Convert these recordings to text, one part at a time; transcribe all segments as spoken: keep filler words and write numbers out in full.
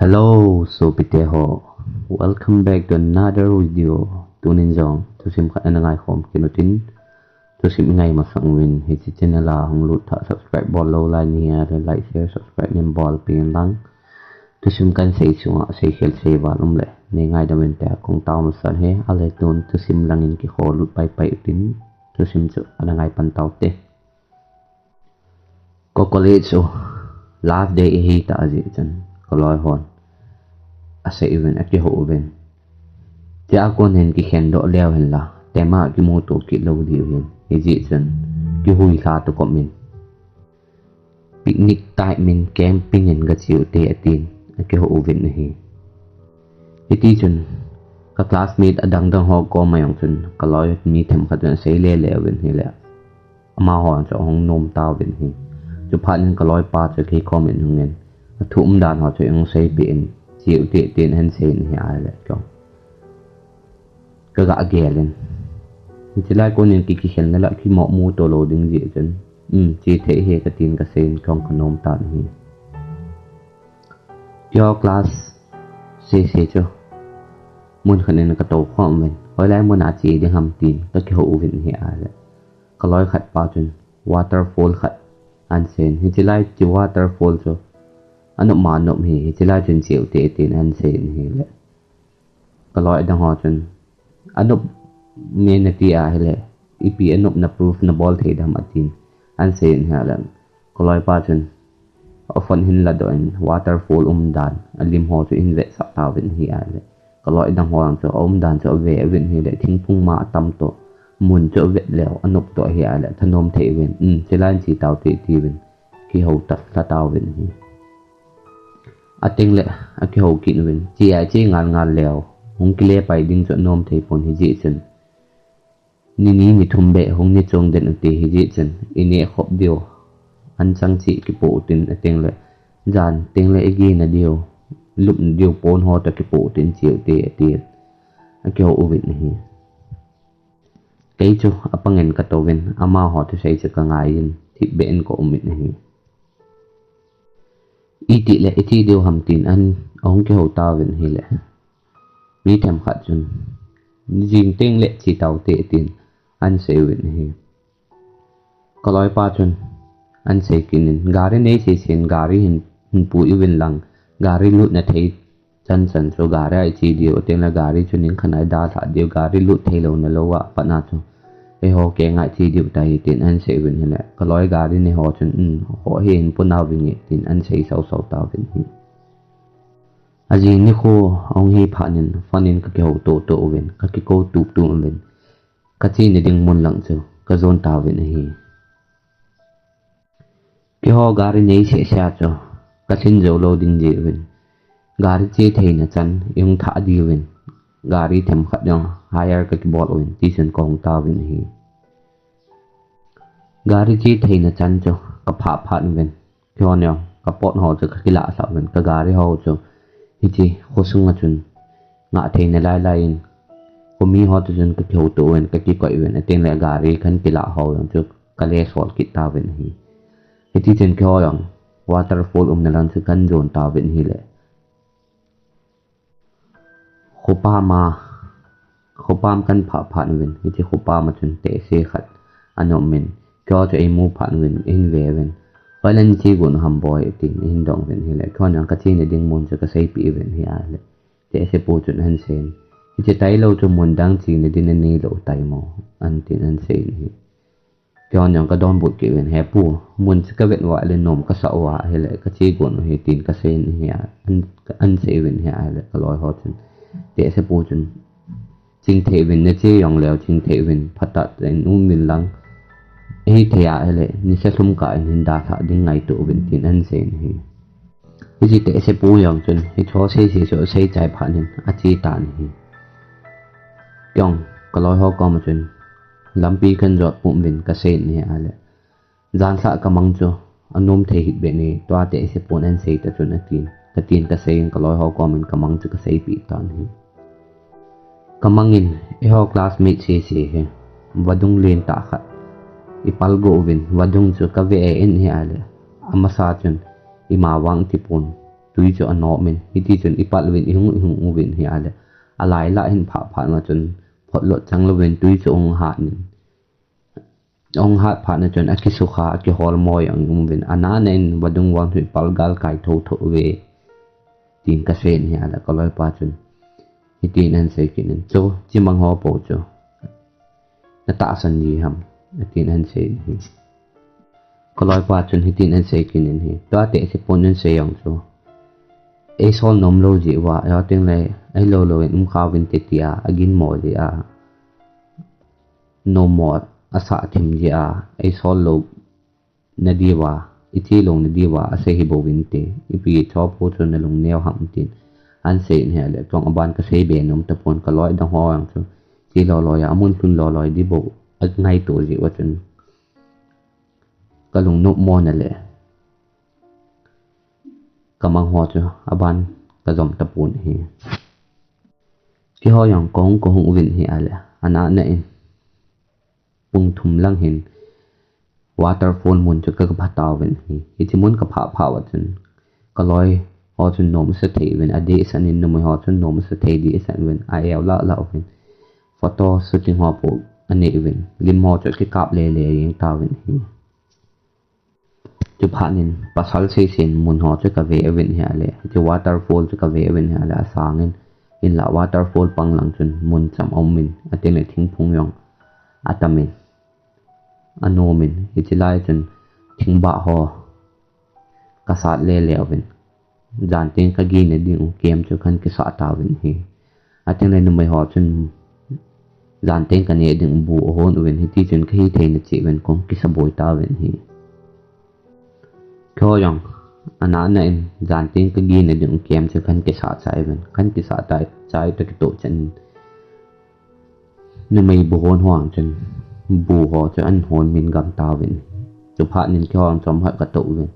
Hello, sopite ho. Welcome back to another video. Tunin jong thusim khat ana ngaikhom kit utin, thusim ingai masang uvin, hiche channel a hung lut tah subscribe bol lou lai nahi a le like, share, subscribe nei bolpeh in lang. Thusim kahin sei chunga seikhel seival um le nei ngaidam uvin tia kahung tao masat e. Ahile tun thusim langin kikholut paipai utin, thusim chu ana ngaipan taute. Ka college u last day ahitah jeh chun kaloi hon asei uvin, akihou uvin, tia kon hin kikhen doh leu hen la, tema kimuto kit lou diu hin, hijeh chun kihuilha toh kom in picnic type in, camping in gache ute, atin akihou uvin ahi. Hitichun ka classmate adang dang ho koma jong chun kaloi mi themkhat chun asei lele uvin ahile, amaho chu ahung nom tauvin ahi. Chuphat in kaloipa chu kei kom in ahungin, athu umdan ho chu eiseipeh in, che ute tin ahin seiyin ahi. Ahile keiho kagah gel in, hiche lai konin ki, kikhenna la kimoh muto lou ding jeh chun, um, che thei ahi katin kaseiyin keiho kanom tan ahi. Keiho class sese chu mun khat in katou khom uvin, hoilai muna che ding ham tin kakihou uvin ahi. Ahile kaloi khatpa chun waterfall khat ahin seiyin, hiche lai chu waterfall chu anop ma anop ahi, hiche lai chun che ute tin ahin seiyin ahile, kaloi adang ho chun, anop me nati ahile, ipi anopna proof nabol thei dem, atin ahin seiyin ahile, kaloipa chun aphone ahin ladoh in waterfall umdan alim ho chu ahin vetsah tauvin ahi. Ahile kaloi adang ho jong chu aumdan chu ave uvin ahile, thingphung ma atam toh, mun chu avet leu anop toh ahi. Ahile thanom thei uvin, um, che lai in che taute tiuvin kihou talha tauvin ahi. Ateng le akihou kit uvin, che a che ngal ngal leu, hung kile pai ding chu anom thei pon, hijeh chun nini nithum beh hung neh chong den ute, hijeh chun ineh khop diu anchang cheh kipoh utin, ateng le jan teng le igena diu, lupna diu pon ho toh kipoh utin che ute, atin akihou uvin ahi. Kei chu apangin katouvin, amaho thusei chu kangaiyin thipbeh in kaum in ahi. Itih le iche diu ham tin ahin, ahung kihou tauvin ahile, mi themkhat chun, jing teng le che taute tin ahin sei uvin ahi. Kaloipa chun ahin sei kit in, gari nei sesen, gari hin, hin pui uvin lang, gari lutna thei chan chan chu gari a iche diu, ateng le gari chu ning khat a idalhah diu, gari lut thei louna lou a pat a chu eiho keng a iche diu tahi tin ahin sei uvin ahile, kaloi gari nei ho chun, um, ho hi hin pui nauvin nge tin ahin sei sau sau tauvin ahi. Ajing nikho ahung hi phat in phone in kakihou toto uvin, kakikou tup tup uvin, kachena ding mun lang chu kajon tauvin ahi. Keiho gari nei seh seh a chu kalhin jou lou ding jeh uvin, gari che theina chan ihung thah diuvin, gari themkhat jong hire kakibol uvin, tichun kahung tauvin ahi. Gari che theina chan chu kaphah phat uvin, keiho jong kapot ho chu kakilahsah uvin, kagari ho chu hiche khosung a chun ngah theina lai lai in, khomi ho toh chun kakihouto uvin, kakikoi uvin, ateng le gari kahin kilah ho jong chu kale sol kit tauvin ahi. Hitichun keiho jong waterfall umna lang chu kahin jon tauvin ahile, khopam a, khopam kahin phah phat uvin, hiche khopam a chun tehse khat ana um in, keiho chu eimu phat uvin, eihin ve uvin, hoilang che gon u ham boi, tin eihin dong uvin ahile, keiho jong kachena ding mun chu kaseipeh uvin ahile, tehse pu chun ahin seiyin, hiche tailou chu mun dang chena ding nanei lou tai mo, ahin tin ahin seiyin ahi. Keiho jong kadonbut kit uvin, he pu, mun chu kavet uva le nom kasah uva ahile, kache gon u ahi tin kaseiyin ahi, ahin, ahin sei uvin ahile, kaloi ho chun, tehse pu chun, chingthei uvin, nache jong leu chingthei uvin, phatah in um uvin lang, ahithei a ahile nisa lhum kah in hin dalhah ding ngaito uvin tin ahin seiyin ahi. Hiche tehse pu jong chun hiche sese chu asei chai phat in ache tan ahi. Keiho kaloi ho koma chun lampi kahin jot pum uvin kaseiyin ahi ahile, janlhah kamang chu anom thei hih beh e, tua tehse pun ahin sei ta chun atin, katin kaseiyin kaloi ho komin kamang chu kaseipeh tan ahi. Kamang in eiho classmate sese hi vadung lentah khat ipal go uvin, vadung chu kave in ahile, amasa chun ima vang tipon, tui chu anop in, hiti chun ipat uvin ihung ihung uvin hi ale. Alai lah hin phah phat ma chun photlot chang louvin tui chu ahung hat in. Ahung hat phat na chun akisukha, akihol moi ang um uvin. Ana na in vadung vang thui pal gal kai tho tho ve. Tin kasei in hi ale kaloipa chun. Hitin ahin sei kit in. Chu, chimang ho po chu. Na tahsan ji ham. Atin ahin sei in hi. Kaloipa chun hitin ahin sei kit in hi. Tua te si pon in sei ang chu. Ei sol nom lou ji uva, ei ho ting le, ei lou lou in um kha uvin te tia, agin mo ji a. Nom mo asah thim ji a, ei sol lou na diuva, i thi lou na diuva, asei hi bou vin te, ipi cho po chu na lung neo ham tin. Ahin sei in hi ale, kong aban kasei be nom tapon kaloi dang ho ang chu. Thi lou lou a, amun lhun lou lou di bou, angai to ji uva chun. Kalung nop mo na le. Kamang ho chu, aban kajom tapon hi. Kihoi ang kong kahung uvin hi ale, ana na in. Pung thum lang hin waterfall mun chu ka, ka pha tauvin hi. Hichi mun ka pha pha uva chun kaloi ho chun nom sa thei uvin, adeh san in numei ho chun nom sa thei deh san uvin, a eu lah lah uvin. Photo shooting ho po anei uvin. Lim ho chu kikap le le jeng tauvin hi. Chuphat in pasal seisen mun ho chu kave uvin hi ale. Hichi waterfall chu kave uvin hi ale, asang in. Hinlah waterfall pang lang chun mun cham aum in, atin le thingphung jong atam in. Anom in, hichi lai chun thingbah ho kasat le le uvin. Jan teng ka gina ding u kem chu kan kisah tauvin hi. Atin le numei ho chun jan teng ka neh ding bu ahon uvin, hiti chun ka hithei na cheh uvin kong kisa boi tauvin hi. Kihoi ang, ana na in jan teng ka gina ding u kem chu kan kisah chai uvin, kan kisah tai chai ta kitoh chan. Numei bu hon ho ang chun bu ho chu an hon min gam tauvin. Chuphat in kihoi ang chomkhat ka toh uvin.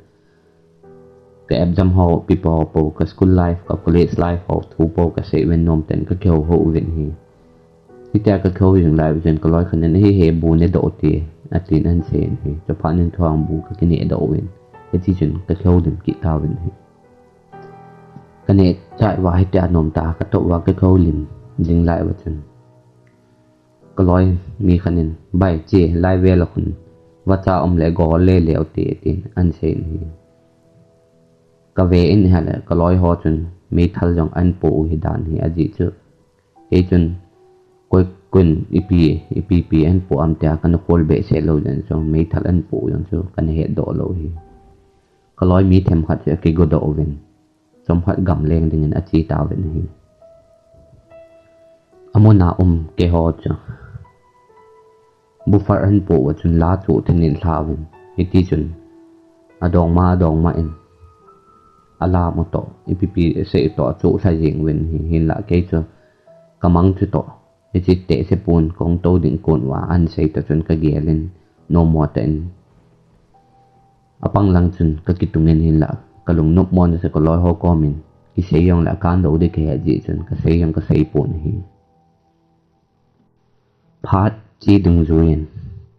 Ka exam ho, pi po po, ka school life, ka college life ho thu po ka sei uvin, nom ten ka kihou hou uvin hi. Hitia ka kihou jing lai uvin kaloi khat in, "He he, bu ne doh te," atin ahin sei in hi. Chuphat in kihoi ang bu ka kine doh uvin. Hichi chun ka kihou lim kit tauvin hi. Ka neh chai uva hitia nom ta ka toh uva ka kihou lim jing lai uva chun. Kaloi mi khat in, "Bai, che, lai vel a khun vacha um le go le le u te," tin ahin sei in hi. Ka ve in hi ale, kaloi ho chun meithal jong ahin po u hi dan hi ajeh chu. Kei chun koi kun ipi, ipi pi ahin po am tia kana khol behseh lou jeh chun meithal ahin po u jong chu kana het doh lou hi. Kaloi mi themkhat chu akigo doh uvin. Chomkhat gamleng dingin ache tauvin hi. Amun a um keiho chu buffer ahin po uva chun la chu thinin lha uvin. Hiti chun adongma, adongma in alam u toh, ipi pi sei u toh, achu lha jing uvin hi, hinlah kei chu kamang chu toh. Hichi te se pon kong to ding kon uva ahin sei ta chun ka gel in nom mo tah in. Apang lang chun ka kitung in hinlah ka lungnop mo na se kaloi ho kom in kisei jong le akan doh ding kahe jeh chun ka sei jong ka sei pon hi. Phat chi dungjui in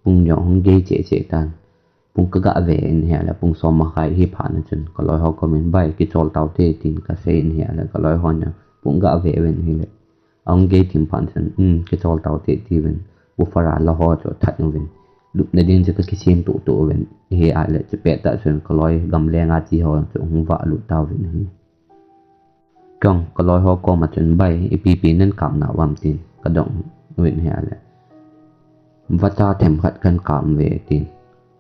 pung jong hung gei cheh cheh tan. Pung ka ga ve in hi ale, pung som makhai hi phat na chun kaloi ho kom in, "Bai, kichol tau te," tin ka sei in hi ale, kaloi ho in pung ga ve uvin hi le. Ahung gei thim phat chun, "Um, kichol tau te," ti uvin. Buffer a la ho chu that uvin. Lupna ding chu ka kisem tuh tuh uvin. Hi ale, chu pet tah chun kaloi gamleng a che ho chu hung vah lut tauvin hi. Kong, kaloi ho kom a chun, "Bai, ipi pi nan kap nau vem?" tin ka dong uvin hi ale. "Vacha themkhat kan kap uve," tin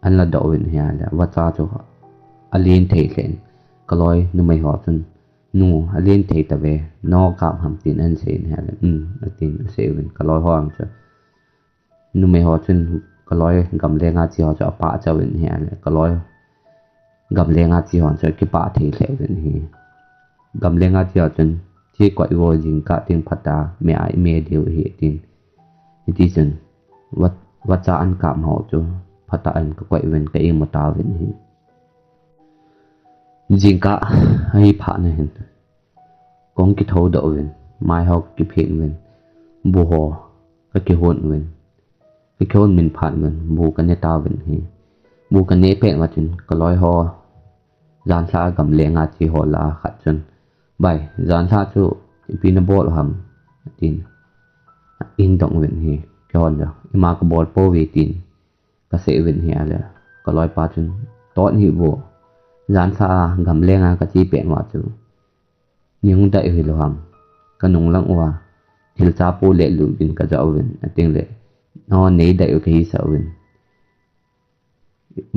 ahin la doh uvin hi ale. Vacha chu alen thei lheh in kaloi numei ho chun, "Nu, alen thei tave, no kap ham?" tin ahin sei in hi ale. "Um," atin asei uvin. Kaloi ho ang chu numei ho chun kaloi gamleng a che ho chu apah chau vin hi ale, kaloi gamleng a che ho chu kipah thei lheh uvin hi. Gamleng a che ho chun, "Che koi vo, jingkah teng phatah a me a i me diu ahi," tin. Hiti chun va, vacha ahin kap ho chu phatah in ka koi uvin ka imu tauvin hi. Jingkah ahi phat na hin kong kitho doh uvin, mai ho ka kiphin uvin, bu ho ka kihon uvin, ka kihon min phat uvin, bu ka ne tauvin hi. Bu ka ne pet uva chun kaloi ho Janlhah a gamleng a che ho lah a khat chun, "Bai, janlhah chu ipi nabol ham?" atin. Ahin dong uvin ahi. Keihon jong, "Ima kabol pouve," tin kasei uvin ahile, kaloipa chun, "Tot hih vo. Janlhah a gamleng a kache pet uva chu nei hung dai u hilou ham? Kanung lang uva thil chapo le lut gin kajah uvin, atin le, no, nei dai u kahisah uvin.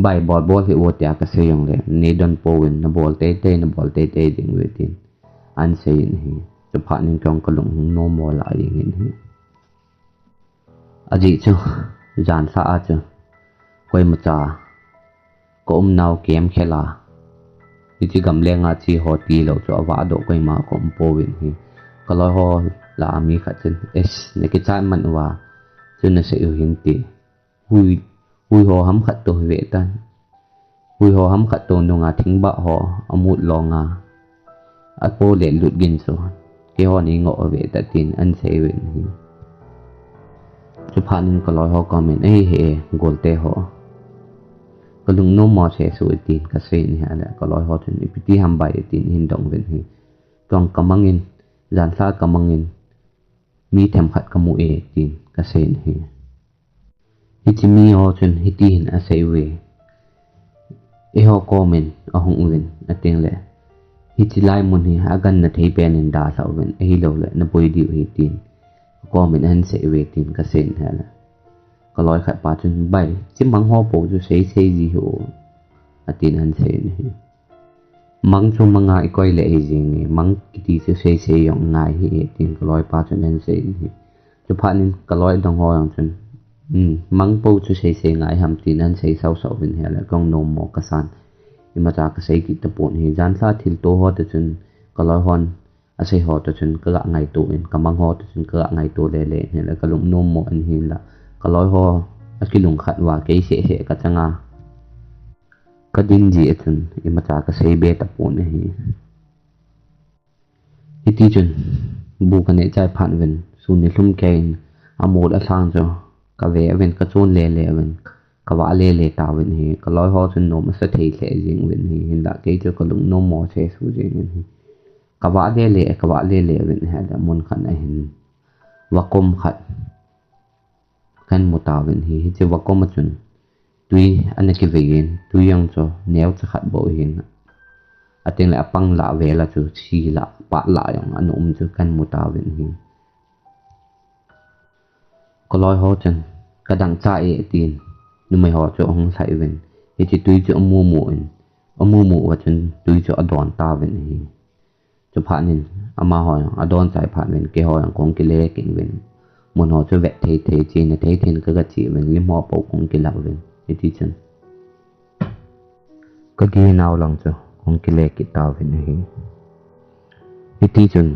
Bai, bol bol hih vo tia kasei jongle nei don pouvin, nabol teitei, nabol teitei ding uve," tin ahin seiyin ahi. Chuphat in keiho jong kalung hung nom mo lah jengin ahi. Ajeh chu, janlhah a chu koimacha ka umnau kem khel a, hiche gamleng a che ho tilou chu avah doh koima ka um pouvin ahi. Kaloi ho lah a mi khat chun, "Es, nakichat man uva chu nasei u hinte. Hui, hui ho ham khat toh hi ve tan. Hui ho ham khat toh nunga thingbah ho amut longa apo le lut gin chu keiho nei ngoh uve ta," tin ahin sei uvin ahi. Chuphat in kaloi ho komin, "Ei he, golte ho, kalung nom mo sese," tin kaseiyin ahile, kaloi ho chun, "Ipi ti ham bai?" tin ahin dong uvin ahi. "Keiho jong kamangin, janlhah kamangin, mi themkhat kamu e," tin kaseiyin ahi. Hiche mi ho chun hiti hin asei uve. "Eiho komin ahung uvin, atin le, hiche lai mun hi aganna thei pen in dalha uvin, ahilouleh naboi diu ahi," tin komin ahin sei uve tin kaseiyin ahile, kaloi khat pa chun, "Bai, hiche mang ho pou chu seisei ji hih o," atin ahin seiyin ahi. "Mang chu manga ikoi le ahi jenge, mang kiti chu seisei jong ngai hih e," tin kaloipa chun ahin seiyin ahi. Chuphat in kaloi adang ho jong chun, "Um, mang pou chu seisei ngai ham?" tin ahin sei sausau uvin ahile, keiho jong nom mo kasan, imacha kasei kit tapon ahi. Janlhah thilto ho toh chun, kaloi hon asei ho toh chun kaga ngaito in, kamang ho toh chun kaga ngaito lele in ahile, kalung nom mo in ahinla, kaloi ho akilungkhat uva kei seh seh kachanga kadin jeh a chun imacha kasei be tapon ahi. Hiti chun, bu kaneh chai phat uvin, sun nilhum kei in, amol alhang chu kave uvin, kachon lele uvin, kavah lele tauvin ahi. Kaloi ho chun nom asa thei lheh jeng uvin ahi. Hinlah kei chu kalung nom mo sese jeng in ahi. Kavah lele, kavah lele uvin ahile, mun khat ahin vakom khat kahin mu tauvin ahi. Hiche vakom a chun tui ana kivei in, tui jong chu neocha khat bou ahin, atin le apang lah vel a chu chi lah, pah lah jong ana um chu kahin mu tauvin ahi. Kaloi ho chun, "Kadang cha e," tin numei ho chu ahung lhai uvin, hiche tui chu amu mu in, amu mu uva chun tui chu adon tauvin ahi. Chuphat in amaho jong adon chai phat uvin, keiho jong kahung kile kit uvin, mun ho chu vet thei thei, chena thei thei in kaga che uvin, lim ho pou kahung kilah uvin. Hiti chun kageh nau lang chu kahung kile kit tauvin ahi. Hiti chun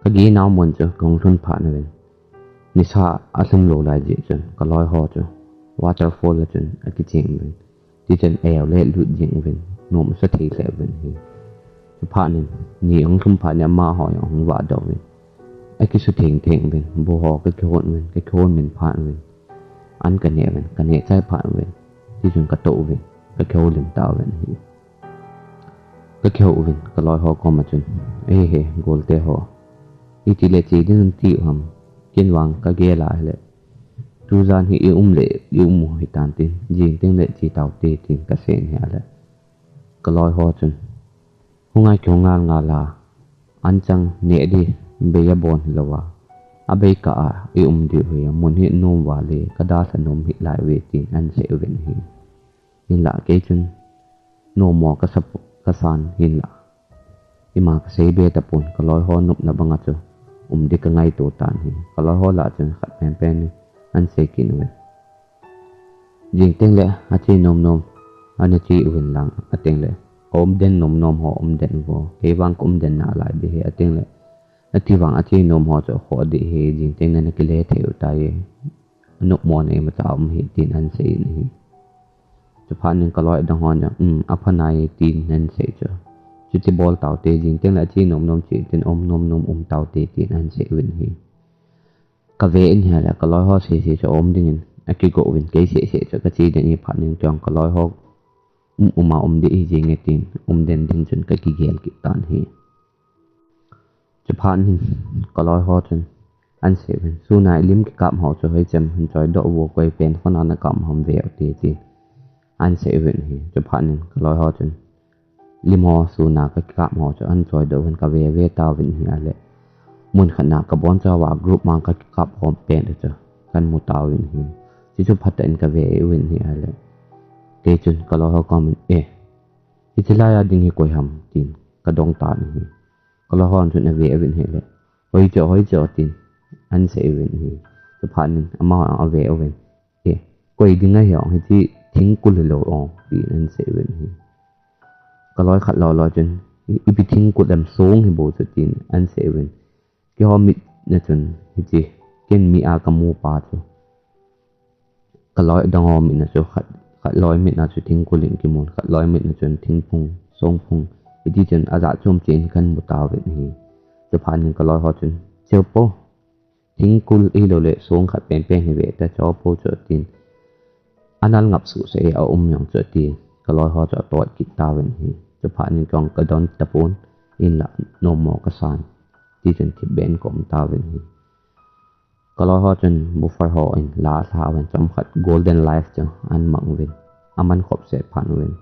kageh nau mun chu kahung lhun phat uvin, nisa alhum lou lai jeh chun kaloi ho chu waterfall a chun akicheng uvin. Tichun aeo le lut jeng uvin, nom asa thei lheh uvin ahi. Chuphat in ni ahung lhum phat in amaho jong ahung vah doh uvin, akisutheng theng uvin, bu ho kakihon uvin, kakihon min phat uvin, an kaneh uvin, kaneh chai phat uvin, tichun katoh uvin, kakihoulim tauvin ahi. Kakihou uvin, kaloi ho koma chun, "Ei he, golte ho, itile che ding nati u ham? Ken vang kagel a ahile, tujan hi i um le i um u hitan tin, jing teng le che taute," tin kasei in ahile, kaloi ho chun, "Hung ngai kihung ngal ngal a, anchang neh ding bei abon hilou a, abei kah a i um diu hi, mun hi nom val e, kadalha nom hih lai uve," tin ahin sei uvin ahi. Hinlah kei chun nom mo kasa, kasan hinlah ima kasei be tapon, kaloi ho nopna banga chu um ding kangaito tan ahi. Kaloi ho lah chun khat penpen in ahin sei kit uvin, "Jing teng le ache nom nom ana che uvin lang, ateng le aum den nom nom ho um den uvo, kei vang ka um den nalai ding ahi, ateng le ati vang ache nom ho chu akhoh ding ahi, jing teng le nakile thei u tai e, anop mo na imacha um ahi," tin ahin sei in ahi. Chuphat in kaloi adang hon jong, "Um, apha nai e," tin ahin sei chu, "Chuti bol taute, jing teng le ache nom nom che tin, aum nom nom um taute," tin ahin sei uvin ahi. Kave in ahile, kaloi ho sese chu aum dingin akigo uvin, kei sese chu kache ding ahi. Phat in keiho jong kaloi ho um, um a um ding hi jing e tin, um den din chun ka kigel kit tan hi. Chuphat in ka loi ho chun an sei uvin, "Suna i lim kikap ho chu hoi chem hin choi doh vo, koi pen phone a na kap ham ve u te," tin an sei uvin hi. Chuphat in ka loi ho chun lim ho suna ka kikap ho chu an choi doh uvin ka ve ve ta uvin hi a le. Mun khat na ka bon cha uva group mang ka kikap ho pen chu kan mu ta uvin hi. Chi chu phat in ka ve uvin hi a le. Kei chun ka loi ho ka min, "Eh, hichi lai a ding hi koi ham?" tin ka dong tan hi. Ka loi hon chun a ve uvin hi le, "Hoi cho, hoi cho," tin an sei uvin hi. Chuphat in amahon a ve uvin, "Eh, koi ding ahi ong, hichi thingkul hilou ong," tin an sei uvin hi. Ka loi khat loi loi chun, "I, ipi thingkul em, song hi bou chu," tin an sei uvin. Keiho mit na chun hichi, ken mi a ka mu pa chu, ka loi dang ho mit na chu khat, khat loi mit na chu thingkul in kimun, khat loi mit na chun thingphung, songphung, hiti chun a jat chom chen kan mu ta uvin hi. Chuphat in ka loi ho chun, "Cheu po, thingkul hilou le song khat pen pen hi ve ta cho po cho," tin a nal ngap su se a um jong chu, tin ka loi ho chu a tot kit ta uvin hi. Chuphat in kong ka don ta pon, in la nom mo ka san, ti chun thip ben kom ta uvin hi. Ka loi ho chun buffer ho in la sa uvin chom khat Golden Life chu an mang uvin, a man khop se phan uvin,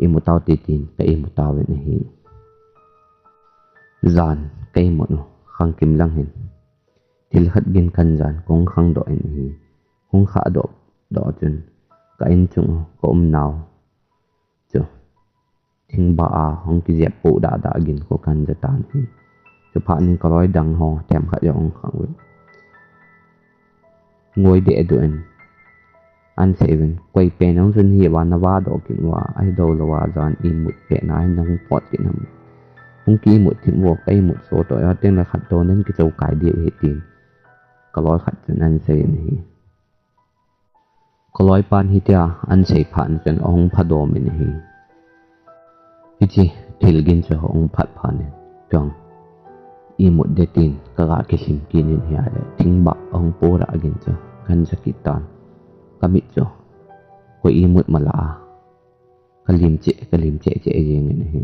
"Imu tau te," tin ka imu ta uvin hi. Jan ka imut u khang kim lang hin thil khat gin kan jan kong khang doh in hi. Kong khah doh doh chun ka in chung u ka um nau chu thingba a hong kijep po da da gin ko kan ja tan hi. Chuphat in ka loi dang ho themkhat jong hong khang uvin, ngoi de du in an sei uvin, "Koi pen ong chun hi va na va doh kin va, ahi dou lou a jan imut pe na hi nang pot kin ham. Hung ki imut thim vo, ka imut so to ya teng le khat to nen ki chou kai de hi," tin ka loi khat chun an sei in hi. Ka loi pan hitia an sei phat in chun ahung phadom in hi. Hichi thil gin chu ahung phat phat in kong imut de tin ka ga kisim kin in hi a le, thingba ahung po da gin chu kan ja kit tan. Ka mit chu koi imut ma la a ka lim che, ka lim che che jing in hi.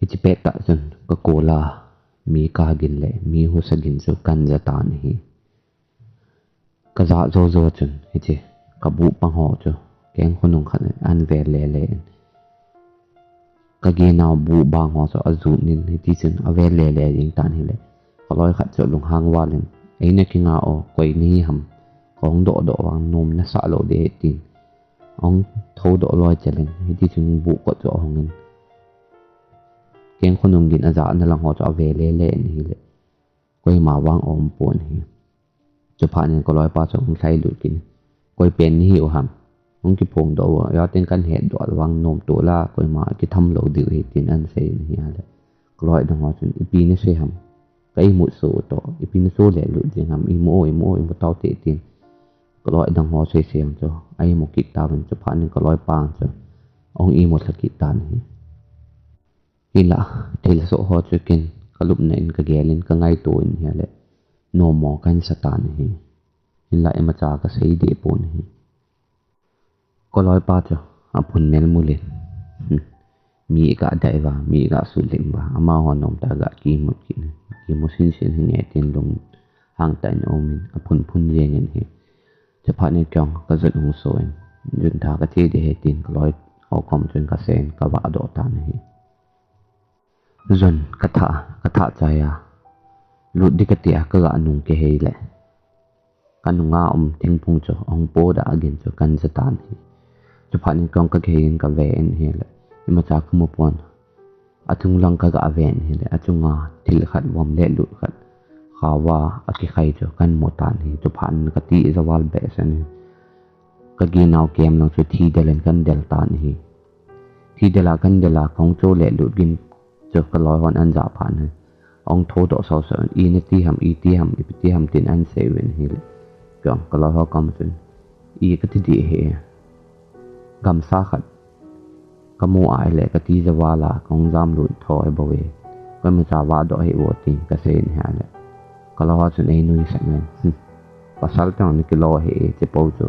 Hichi pet tah chun ka kol a mi ka gin le mi husa gin chu kan ja tan hi. Ka ja jo jo chun hichi ka bu pang ho chu keng khonung khat in an ve le le in, ka ginau bu bang ho chu a jut in hiti chun a ve le le jing tan hi le. Ka loi khat chu lunghang val in, "Ei na kinga o, koi ni ham, kong doh doh vang nom na sa lou de," tin ahung tho doh loi chel in hiti chun bu kot chu ahung in, keng khonung gin a ja na lang ho chu a ve le le in hi le. Koima vang a um pon hi. Chuphat in ka loi pa chu ahung lhai lut kin, "Koi pen ni hi u ham? Hung kiphong doh u, ya teng kan het doh vang nom to la, koima kitham lou diu hi," tin an sei in hi a le. Ka loi dang ho chun, "Ipi na sei ham? Ka imut so u to, ipi na so le lut ding ham? Imu o, imu o, imu tau te," tin ka loi dang ho sei sei ang chu a imu kit ta uvin, chuphat in ka loi pa ang chu ahung imut lha kit tan hi. Hinla thil soh ho chu ken ka lupna in ka gel in ka ngaito in hi a le, nom mo kan sa tan hi. Hinla imacha ka sei de pon hi. Ka loi pa chu a phun mel mul in, "Hmm, mi i ga dai va, mi i ga sulim va, amaho nom ta ga kimu kin, kimu sin sin hi nge," tin lunghang tah in a um in a phun phun jeng in hi. Chuphat in kong ka jun hung so in, "Jun tha ka che de hi," tin ka loi ho kom chun ka sei in ka va doh tan hi. Jun ka tha, ka tha chai a, lut di ka ti a, ka ga nung kihei le, ka nunga um thingphung chu ahung po da gin chu kan ja tan hi. Chuphat in kong ka kihei in ka ve in hi le, imacha ka mu pon. A chung lang ka ga ve in hi le, a chunga thil khat vom le lut khat khawa a kikhai chu kan mu tan hi. Chuphat in ka ti ja val be sen hi. Ka ginau kem lang chu thi del in kan del tan hi. Thi del a kan del a kong chu le lut gin chu ka loi hon an ja phan hi. Ahung tho doh sau sau in, "I na ti ham, i ti ham, ipi ti ham," tin an sei uvin hi le. Kong ka loi ho kom chun, "I ka ti di hi. Gamsa khat ka mu a hi le ka ti ja val a kong jam lut tho e bou e. Koimacha va doh hi vo," tin ka sei in hi a le. Ka loi ho chun ei nui sak in, "Hmm, pasal teng ni kilo hi e, che po chu."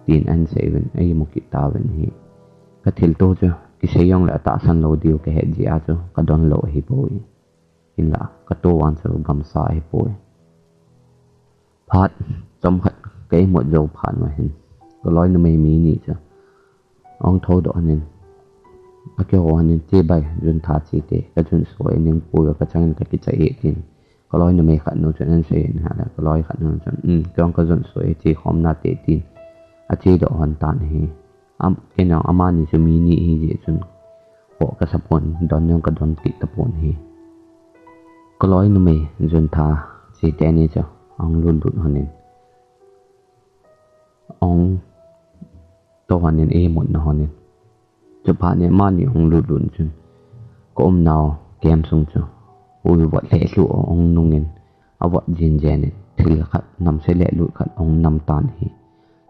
tin ahin sei uvin, eimu kit tauvin ahi. Ka thilto chu kisei jongle atahsan lou diu kahet jeh a chu kadon lou ahipoi. Hinla kato vang chu gamsa ahipoi. Phat chomkhat ka imut jou phat uva hin, kaloi numei mi ni chu ahung thoudoh lhonin, akihou lhonin, "Che bai, juntha chete, kajun soh e, ningpui uva kachangin kakicha e," tin kaloi numei khat nu chun ahin sei in ahile, kaloi khat nu chun, "Um, kei jong kajun soh e, che khom nate," tin achedoh lhon tan ahi. Am, kei jong amani chu mi ni ahi jeh chun, khoh kasa pon, don jong kadon kit tapon ahi. Kaloi numei juntha chete ni chu ahung lut lut lhonin, ahung tou lhonin, eimutna lhonin. Chuphat in amani ahung lut lut chun, ka umnau camp sung chu hui vot lheh lhuh ahung nungin, avot jin jen in, thil khat namse le lut khat ahung nam tan ahi.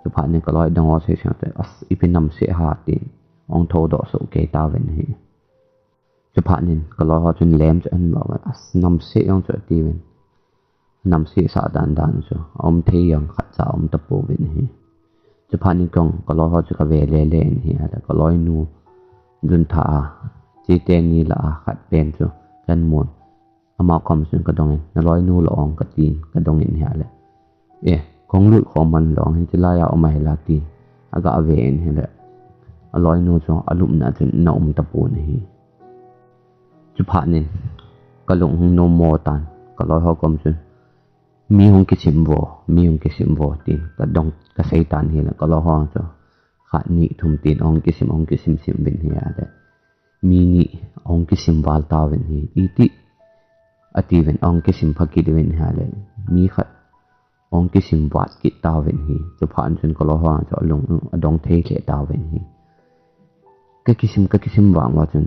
Chuphat in kaloi dang ho sei seng te, "As, ipi namse ham," tin ahung thoudoh soh kei tauvin ahi. Chuphat in kaloi ho chun lem chu ahin vah uvin, "As, namse jong chu," atiuvin. Namse sah dan dan chu aum thei jong khatcha aum tapouvin ahi. Chuphat in kei jong kaloi ho chu kave le le in ahile, kaloi nu juntha a chete ni lah a khat pen chu kahin mun. Ama kom chun kadongin, "Naloi nu lou ong," katin, kadongin ahile, "E, kahung lut khom man lou ong, hiche laiya um ahila," tin aga ve in ahile, aloi nu chu alupna chun ana um tapon ahi. Chuphat in kalung ahung nom mo tan, kaloi ho kom chun, "Mi hung kisim vo, mi hung kisim vo," tin kadong, kasei tan ahile, kaloi ho chu khat ni thum tin ahung kisim, ahung kisim sim uvin ahile, mi ni ahung kisim val tauvin ahi. "Iti," atiuvin, ahung kisim pha kit uvin ahile, mi khat ahung kisim vat kit tauvin ahi. Chuphat in chun kaloi ho chu alung adong thei lheh tauvin ahi. Kakisim, kakisim vang uva chun,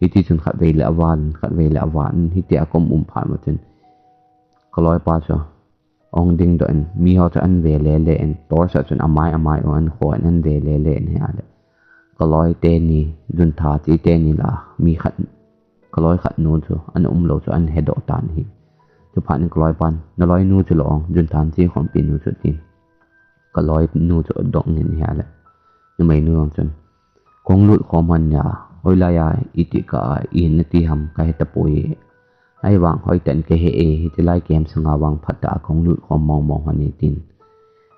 hiti chun khatvei le aval in, khatvei le aval in, hitia kaum um phat uva chun, kaloipa chu ahung dingdoh in, mi ho chu ahin ve le le in, torch a chun amai amai u ahin kho in, ahin ve le le in ahile, kaloi teni, juntha chete ni lah a mi khat, kaloi khat nu chu ana um lou chu ahin hedoh tan ahi. Chuphat in kaloipan, "Naloi nu chu lou ong, juntha che khompi nu chu," tin kaloi nu chu adongin ahile, numei nu jong chun, "Kahung lut khom lhon a, hoilaiya iti kah a i hin nati ham kahe tapoi. Ahivang hoitah in kahe e, hiche lai camp sunga vang phatah a kahung lut khom mong mong lhon e," tin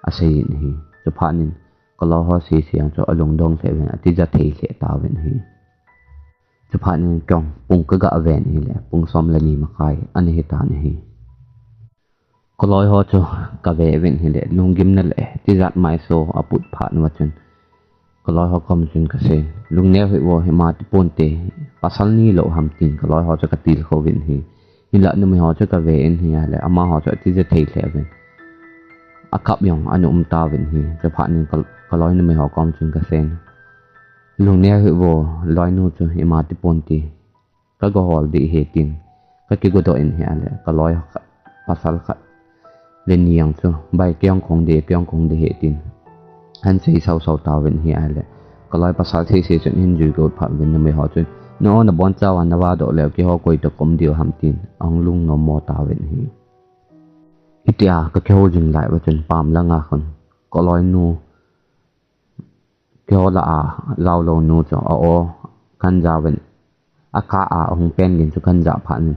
asei in ahi. Chuphat in kaloi ho sese jong chu alungdong lheh uvin, atija thei lheh tauvin ahi. Chuphat in kei jong pung kaga ven ahile, pung som le ni makai ana hitan ahi. Kaloi ho chu kave uvin ahile, lunggimna le tijat maiso aput phat uva chun, kaloi ho kom chun kasei, "Lungneo hih vo, ima ti ponte, pasal ni lou ham," tin kaloi ho chu katilkhou vin ahi. Hinlah numei ho chu kave in ahile, amaho chu atija thei lheh uvin, akap jong ana um tauvin ahi. Chuphat in kal-, kaloi numei ho kom chun kasei, "Lungneo hih vo, loinu chu ima ti ponte, kaga hol ding ahi," tin kakigodoh in ahile, kaloi khat, pasal khat le ni jong chu, "Bai, kei jong kahung ding, kei jong kahung ding ahi," tin ahin sei sau sau tauvin ahile, kaloi pasal sese chun ahin jui got phat uvin, numei ho chun, "Na o nabonchauva navadoh leu, keiho koi toh kaum diu ham," tin ahung lungnom mo tauvin ahi. Hitia kakihou jing lai uva chun pam langa khun kaloinu, keiho lah a jaolou nu chu a o kahin jauvin, akah a ahung pen gin chu kahin jah phat in,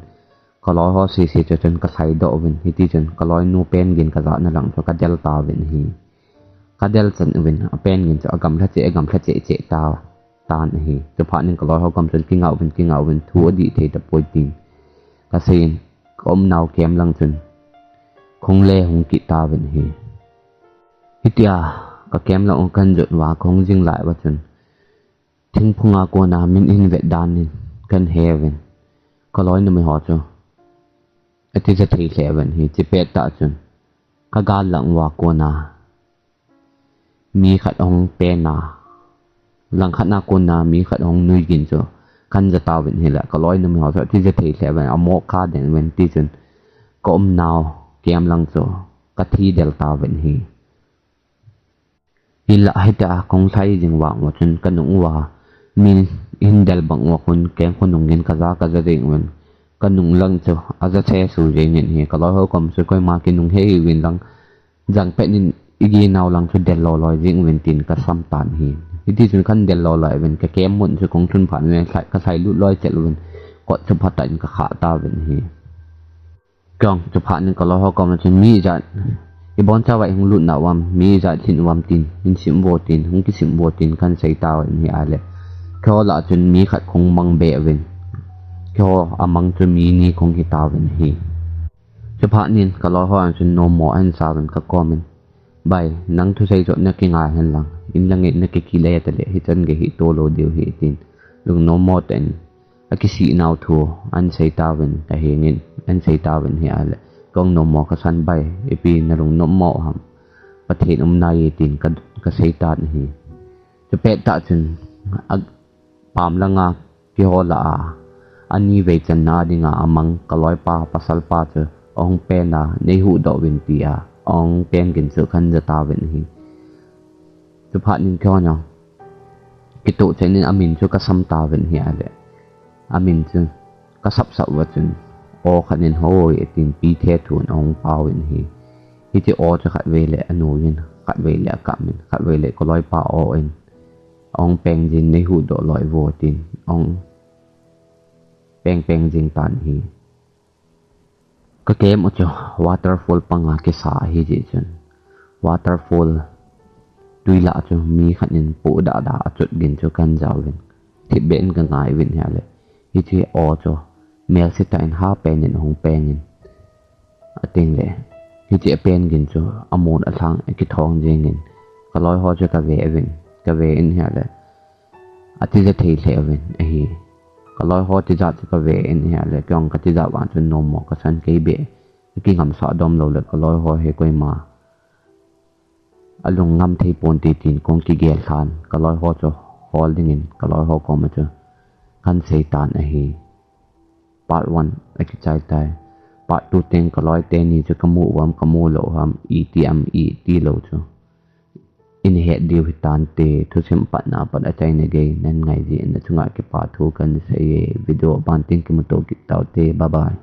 kaloi ho sese chu chun kalhaidoh uvin, hiti chun kaloinu pen gin kajahna lang chu kadel tauvin ahi. Kadel chan uvin, apen gin chu agamlha cheh, agamlha cheh cheh ta tan ahi. Chuphat in kaloi ho kom chun, "Kingah uvin, kingah uvin, thu adih thei tapoi," tin kasei in, kaumnau camp lang chun kahung le hung kit tauvin ahi. Hitia ka camp lang u kahin jot uva kahung jing lai uva chun, thingphunga kona min ahin vet dan in kahin he uvin, kaloi numei ho chu atija thei lheh uvin ahi. Chupet tah chun kagal lang uva kona mi khat ahung pen a, langkhat na kona mi khat ahung nui gin chu kahin ja tauvin ahile, kaloi numei ho chu atija thei lheh uvin, amoh kha den uvin, tichun kaumnau camp lang chu kathi del tauvin ahi. Hinlah hitia kahung lhai jing vang uva chun kanung uva, mi ahin del bang uva khun keng khonung in kaja kaja jeng uvin, kanung lang chu aja sesu jengin ahi. Kaloi ho kom chu koima kinung hih uvin lang, jangpet in Igi nau lang chu del loloi jing uvin tin ka sam tan ahi. Hiti chun kan del loloi uvin ka kem mun chu kong thun phat uvin ka sai lut loi chel uvin kot chu phat in ka kha ta uvin ahi. Kong chu phat in ka loi ho koma chun mi ijat ibon chavai hung lut na uvam, mi ijat hin uvam tin, hin sim vo tin, hung kisim vo tin kan sei ta uvin ahi ale. Keiho lah chun mi khat kong mang be uvin. Keiho a mang chu mi ni kong hi ta uvin ahi. Chu phat in ka loi ho chun nommo ahin sa uvin ka kom in. Bai, nang thusei chu na kingai hen lang. In lang in na kikile ta le, hichan gei hi to lou diu ahi tin. Lungnom mo tah in. A kisih nau thu, ahin sei ta uvin, ka heng in, ahin sei ta uvin ahi ale. Kong nommo ka san bai, ipi na lungnom mo ham. Pathen um nai e tin ka, ka sei tan ahi. Chu pet tah chun, a pam langa keiho lah a, ani vei channa dinga a mang ka loipa, pasal pa chu ahung pen a, nei huhdoh uvin tia, ahung peng gin chu kan ja ta uvin ahi. Chu phat in keiho nau, kitoh chen in a min chu ka sam ta uvin ahi ale. A min chu ka sapsap uva chun, aw khat in hoi, tin pi the thun ahung pau in ahi. Hiche aw chu khat vei le a nu in, khat vei le a kam in, khat vei le ka loipa aw in. Ahung peng jin nei huhdoh loi vo tin, ahung peng peng jing tan ahi. Ka kem u chu waterfall panga kisa ahi jeh chun. Waterfall tui lah chu mi khat in poh dah dah a chut gin chu kan ja uvin. Thipbeh in ka ngai uvin ahi ale. Hiche aw chu melse tah in ha pen in ahung peng in. Ating le. Hiche a pen gin chu a mun a lhang a kithong jing in. Ka loi ho chu ka ve uvin. Ka ve in ahi ale. A tija thei lheh uvin ahi. Ka loi ho tija chu ka ve in ahi ale. Kong ka tija vang chun nommo ka san kei be. Ka kingamsah dom lou le ka loi ho hi koima a lung ngam thei pon te tin kong kigel lhan. Ka loi ho chu hol ding in ka loi ho koma chu kan sei tan ahi. Part one a kichai tai. Part two teng ka loi teni chu ka mu uvam ka mu lou ham, iti am iti lou chu. In het diu hi tante, thusim patna pat a chaina gei nan ngai jeh in na chunga kipa thu kan sei e. Video ban tin kimuto kit taute. Bye bye.